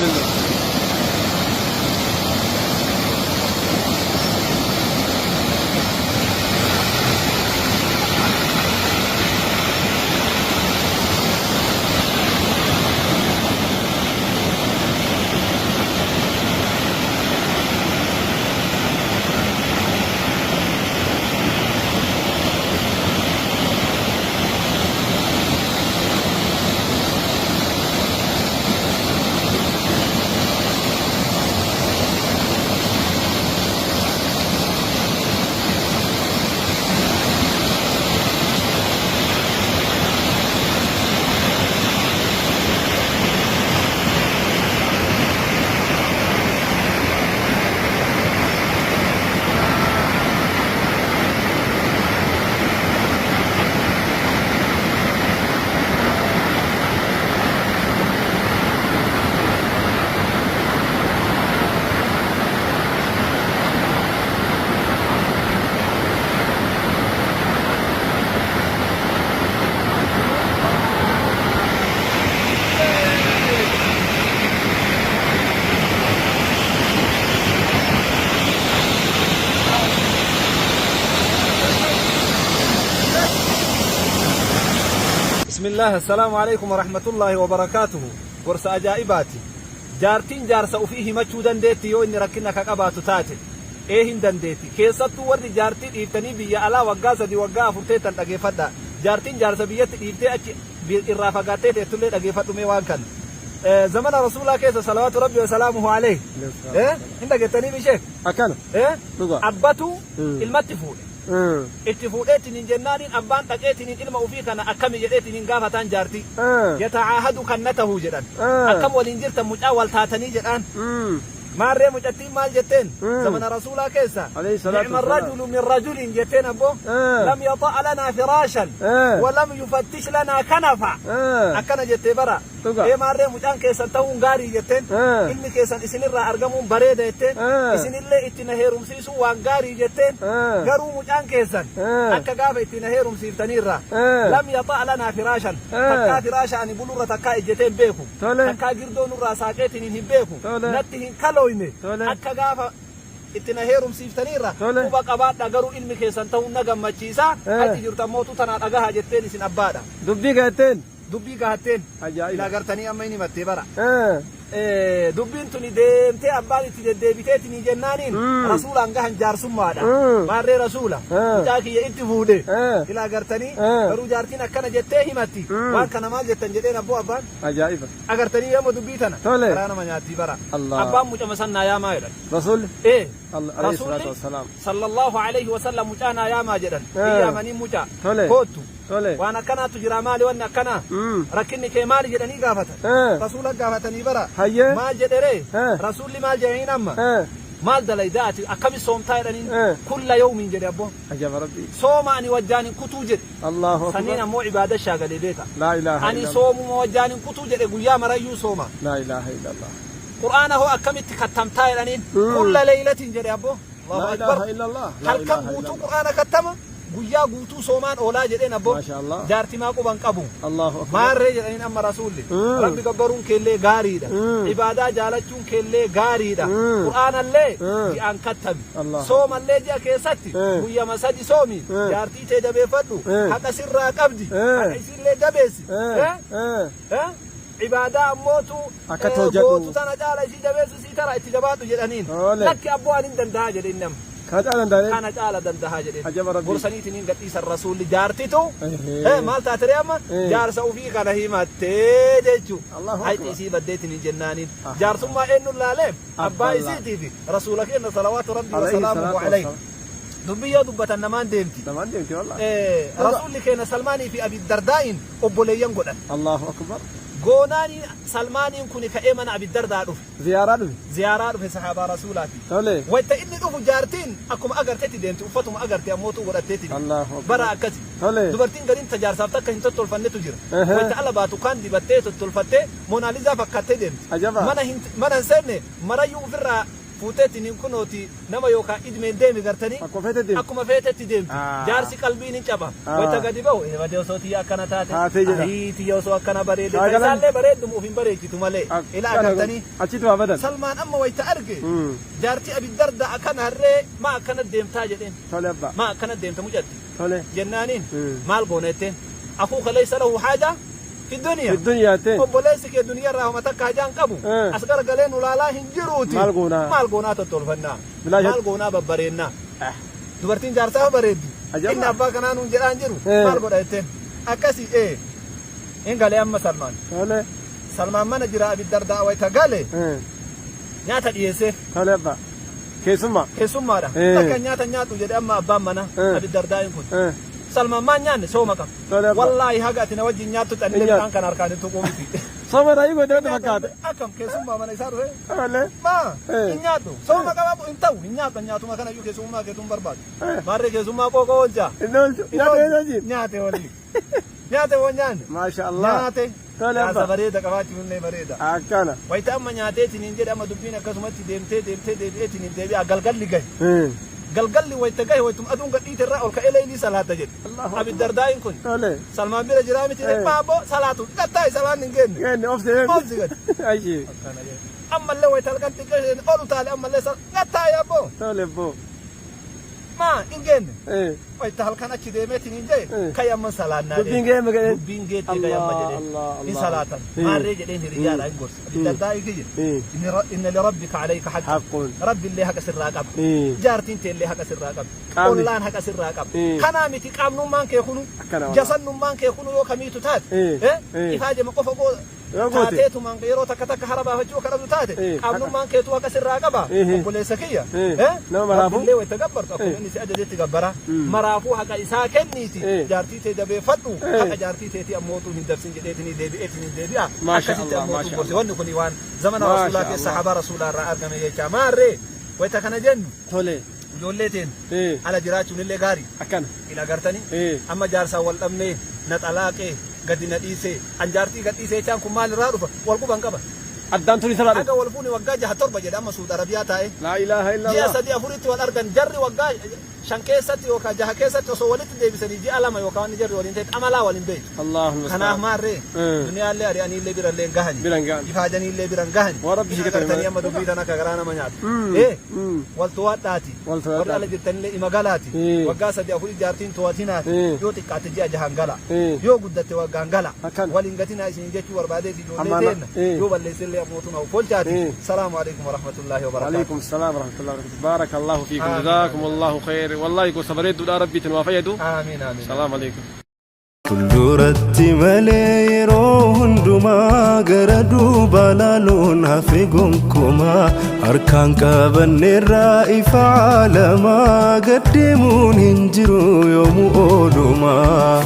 Bismillah. Bismillah assalaamu alaikum warahmatullaahi wabarakaatuhu gorsa ajaa'ibaati jaartiin jaarsa ufii himachuu dandeetti yoo inni rakkina ka qabaatu taate ee hin dandeetti keessattuu warri jaartii dhiiftanii biyya alaa waggaa 3 waggaa 4 teettan dhageeffadhaa jaartiin jaarsa biyyatti dhiiftee achi irraa fagaattee teettullee dhageeffadhu mee waan kana zamana rasuulaa keessa salawaatu rabbi wasalaamuhu alayhi hin dhageettanii mishee Akkana. Dhugaa. Abbatu ilmatti fuudhe. Itti fuudheetiniin jennaaniin abbaan dhaqeetiniin ilma ufii kana akkami jedheetiniin gaafataan jaartii. Yatacaahadu kannatahu jedhan. Akkam waliin jirtan mucaa wal taatanii jedhaan. Maarree mucattiin maal jetteen? Zamana rasuulaa keessa. Alayhi salaatu Ni'ma wassalaam. rajulu min rajulin jetteen abbo. Lam yaxa'a lanaa firaashan. Wa lam yufattish lanaa kanafa. Akkana jettee bara. Dhugaa. Ee maarree mucaan keessan ta'uun gaarii jetteen. Ilmi keessan isinirraa argamuun bareeda jetteen. Isinillee itti na heerumsiisuun waan gaarii jetteen. Garuu mucaan keessan akka gaafa itti na heerumsiiftaniirraa. Lam yaxa'a lanaa firaashan. Takkaa firaasha ani bulurra takkaa ejjetee hin beeku. Tole. Takkaa girdoo nurraa saaqeetiniin hin beeku. Tole. Natti hin kalooyne. Tole. Akka gaafa itti na heerumsiiftaniirra Tole. quba qabaadha garuu ilmi keessan ta'uun na gammachiisa. Achi jirtan mootuu tanaa dhagahaa jetteen isin abbaadha. Dubbii gahetteen. Dubbii gahatteen. Ajaa'iba. Ilaa gartanii amma inni himattee bara. Dubbiin tuni deemtee abbaan itti deddeebiteetinii jennaaniin rasuulaan gahan jaarsummaadha. Maarree rasuula mucaa kiyya itti fuudhe. Ilaa gartanii garuu jaartiin akkana jettee himatti. Waan kana maal jettan jedheen abboo abbaan. Ajaa'iba. Agartanii yooma dubbii tana. Tole. Garaa nama nyaattii bara. Allah. Abbaan mucama san naa yaamaa jedhan. Rasuulli. Ee. Allah alayhi salaatu Rasuulli wassalaam. sallallahu alayhi wasallam mucaa naa yaamaa jedhan. Hin yaamanii mucaa. Tole. Koottu. Tole. Waan akkanaatu jira maali wanni akkanaa? Rakkinni kee maali jedhanii gaafatan. Rasuula gaafatanii bara. Hayyee. Maal jedheree? Rasuulli maal jedhaniin amma? Maal dalaydaa ati akkami soomtaa jedhaniin? Kulla yawmiin jedhe abboo. Ajaba Rabbii. Sooma ani wajjaan hin kutuu jedhe. Allahu akbar. Saniin ammoo ibaada shaagalee beeka. Laa ilaaha Ani illallah. soomuma wajjaan hin kutuu jedhe guyyaa marayyuu sooma. Laa ilaaha illallah. Qur'aana hoo akkamitti kattamtaa jedhaniin? Kulla leeylatiin jedhe abboo. Allahu Laa akbar. ilaaha illallah. Laa Halkan ilaaha guutuu illallah. Qur'aana kattama guyyaa guutuu soomaan oolaa jedheen abboo. Maasha Allah. Jaartimaa quban qabu. Allahu akbar. Maarree jedhaniin amma rasuulli. Rabbi gabbaruun keellee gaariidha. Ibaadaa jaalachuun keellee gaariidha. Qur'aanallee ji'aan kattami. Allah. Soomallee ji'a keessatti guyyama sadi soomi. Jaartii tee jabeeffadhu. Haqa sirraa qabdi. Haqa isiillee jabeessi. Eh? Eh? Ibaadaa ammootu Akkatti hojjadhu. gootu tana caala isii jabeessu sii tara itti jabaadhu jedhaniin. Tole. Lakki abboo ani hin danda'a jedhe inni amma. Kana caala danda'ee. Kana caala danda'a jedheen. Ajaba Rabbii. Gorsaniitiin gadhiisan rasuulli jaartitu Ehee. maal taatere amma jaarsa ufii kana himattee jechuu. Allahu Hayxi Akbar. isii baddeetiin hin jennaaniin. Aha. Jaarsummaa eenyuun laalee abbaa Abbaa isiitii fi rasuula keenya salawaatu rabbii Alayhi wasalaamuhu salaatu alayhi. wassalaam. Dubbii yoo dubbatan namaan deemti. Namaan deemti wallahi. Rasuulli keenya Salmaanii fi Abi Dardaa'iin obboleeyyan godhan. Allahu akbar. Goonaaniin Salmaaniin kuni ka'ee mana Abi Dardaa dhufe. Ziyaaraa dhufe. Ziyaaraa dhufe sahaabaa Rasuulaati. Tole. Wayta inni dhufu jaartiin akkuma agartetti deemti uffatuma agarte ammootuu godhatteeti deemti. Allahu akbar. Bara akkasi. Tole. Dubartiin gariin ta jaarsaaf takka hin tottolfannetu jira. Ehe. Wayta ala baatu kaan dibattee tottolfattee Monaalizaa fakkaattee deemti. Ajaba. Mana hin mana hin seenne marayyuu ofirraa Fuuteetiin kunooti nama yookaan idmeen deemi gartanii. Akkuma feete deemti. Akkuma feetetti deemti. Ah. Jaarsi qalbiin hin caba. Ah. Wayita gadi bahu badee osoo tiyya akkana taate. Taatee jedha. Ayii tiyya osoo akkana bareede. Shaakalan- Isaallee bareeddumu of hin bareechitu malee. Ilaa agartanii. Achitti waa badan. Salmaan amma wayita arge. Jaartii Abidardaa akkana harree maa akkana deemtaa jedheen. Tole abbaa. Maa akkana deemta mucatti. Tole. Jennaaniin maal goona jetteen. Akuuka laysa lahu haaja fi duniyaa. Fi duniyaa jetteen. Obboleessi kee duniyaa irraa homa takka hajaan qabu. As garagalee nu laalaa hin jiruuti. Maal goonaa? Maal goonaa tottolfannaa? Bilaash- Maal goonaa babbareennaa? Dubartiin jaarsaa bareeddi. Ajaa'iba. Inni abbaa kanaa nuun jedhaan jiru. Maal godha jetteen. Akkasii ee. Hin galee amma Salmaan. Tole. Salmaan mana jira Abiddardaa wayita gale nyaata dhiyeesseef. Tole abbaa. Keessummaa. Keessummaadha. Takka nyaata nyaatu jedhe amma abbaan mana Abiddardaa'iin kun. Salmaan maan nyaanne sooma qaba. Tole abbaa. Wallaahi haga ati na wajjin nyaattu xannee Hin nyaatu. midhaan kana harkaan hin tuquu miti. Sooma daa'ii godhee natti fakkaate. Akkam keessummaa mana isaa dhufe. Tole. Maa hin nyaadhu. Sooma qaba hin ta'u hin nyaadhu nyaatuma kana iyyuu keessummaa keetu hin barbaadu. Maarree keessummaa qooqa oolcha. Inni oolchu. Nyaata eessa wajjin? Nyaate waliin. Nyaate wal nyaanne. Maasha Allah. Nyaate. Tole Nyaata abbaa. bareeda qabaachuun illee bareeda. Akkana. Wayita amma nyaateetiin hin jedhe amma dubbiin akkasumatti deemtee deemtee deebi'eetiin hin deebi'a galgalli gahe. Galgalli wayita gahe wayituma aduun gadhiite irraa ol ka'ee leeylii salaata jedhe. Allahu Abi Dardaa'iin kun. Tole. Salmaan bira jiraa miti maaboo salaatu gattaa salaan hin geenne. Geenne obsi. Obsi gadi. Ashi. Akkana jedhe. Ammallee wayita halkan xiqqee ol utaale ammallee gattaa yaabboo. Tole boo. Maa hin geenne. Wayita halkan achi deemeetiin hin jedhe kai amma salaannaa Dubbiin ga'e amma jedheen. Dubbiin geette kai amma Allah, jedheen. Allah, Hin Allah. salaatan. Maarree jedheen hiriyyaadha hin gorsa. Abi Dardaa'i kiyya. Inna lirabbika alayka haqqan. Haqqun. Rabbi illee haqa sirraa qaba. Jaartiin tee illee haqa sirraa qabdi. Qaamni. Ollaan haqa sirraa qaba. Eh. Kanaa miti qaamnummaan kee kunu Akkana walaa. jasannummaan kee kunu yoo kamiitu taate Eh. Eh. ifaajema qofa goo Yoo goote. taateetumaan yeroo takka takka hara baafachuu akka dhabdu taate Eh. qaamnummaan keetu haqa sirraa qaba. Eh. Obboleessa kiyya. Eh. Nama maraafuu. Rabbillee wayita gabbartu akkuma Eh. inni si ajajetti gabbara. Maraafuu haqa isaa kenniiti. Eh. Jaartii tee jabeeffadhu. Eh. Haqa jaartii teetii ammootuu hin dabsin jedheetinii deebi'eetinii deebi'a. Maasha Akkasitti Allah, ammootuu maasha gorse. Allah. Wanni kun waan zamana Maasha rasuulaa keessa Allah. sahabaa rasuulaa irraa argame jecha. Maarree wayita kana jennu Tole. ijoollee teen Eh. ala jiraachuun illee gaarii. Akkana. Hin agartanii? Eh. Amma jaarsaan wal dhabnee na xalaaqee gadi na dhiisee an jaartii gad dhiisee jechaan kun maal irraa dhufa wal quban qaba. Addaan tuni salaa Haga wal fuuni waggaa jaha torba jedhe amma Suudi Arabiyaa taa'ee. Laa ilaaha Ji'a illallah. sadii afuritti wal argan jarri waggaa shan keessatti yookaan jaha keessatti osoo walitti deebisanii ji'a lama yookaan wanni jarri waliin ta'e amalaa waliin beektu. Allahumma Kanaaf maarree duniyaallee ari'aniillee birallee hin gahani. Biran gahan. Ifaajaniillee biran gahani. Waan Rabbi si katabe Agartanii malee. amma dubbii tana akka garaa nama nyaatu. Wal to'adhaati. Wal to'adhaa. Warri ala jirtanillee ima galaati. Waggaa sadii afurii jaartiin to'atinaati. Yoo xiqqaate ji'a jahan gala. Yoo guddatte waggaan gala. Akkana. Waliin gatinaa isin jechuu barbaadeeti ijoollee Amaana. teenna. Yoo balleessellee ammootu na folchaati. Salaamu alaikum warahmatullaahi wabarakaatu. وعليكم السلام ورحمة الله وبركاته بارك الله فيكم آمين. جزاكم الله خير والله يكون صبريت دولا ربي تنوافيدو Aamiin aamiin. السلام عليكم Fuulduratti malee yeroo hundumaa gara duuba laaluun hafe gonkumaa harkaan qabanneerraa ifa caalamaa gaddeemuun hin jiru yoomuu oolumaa.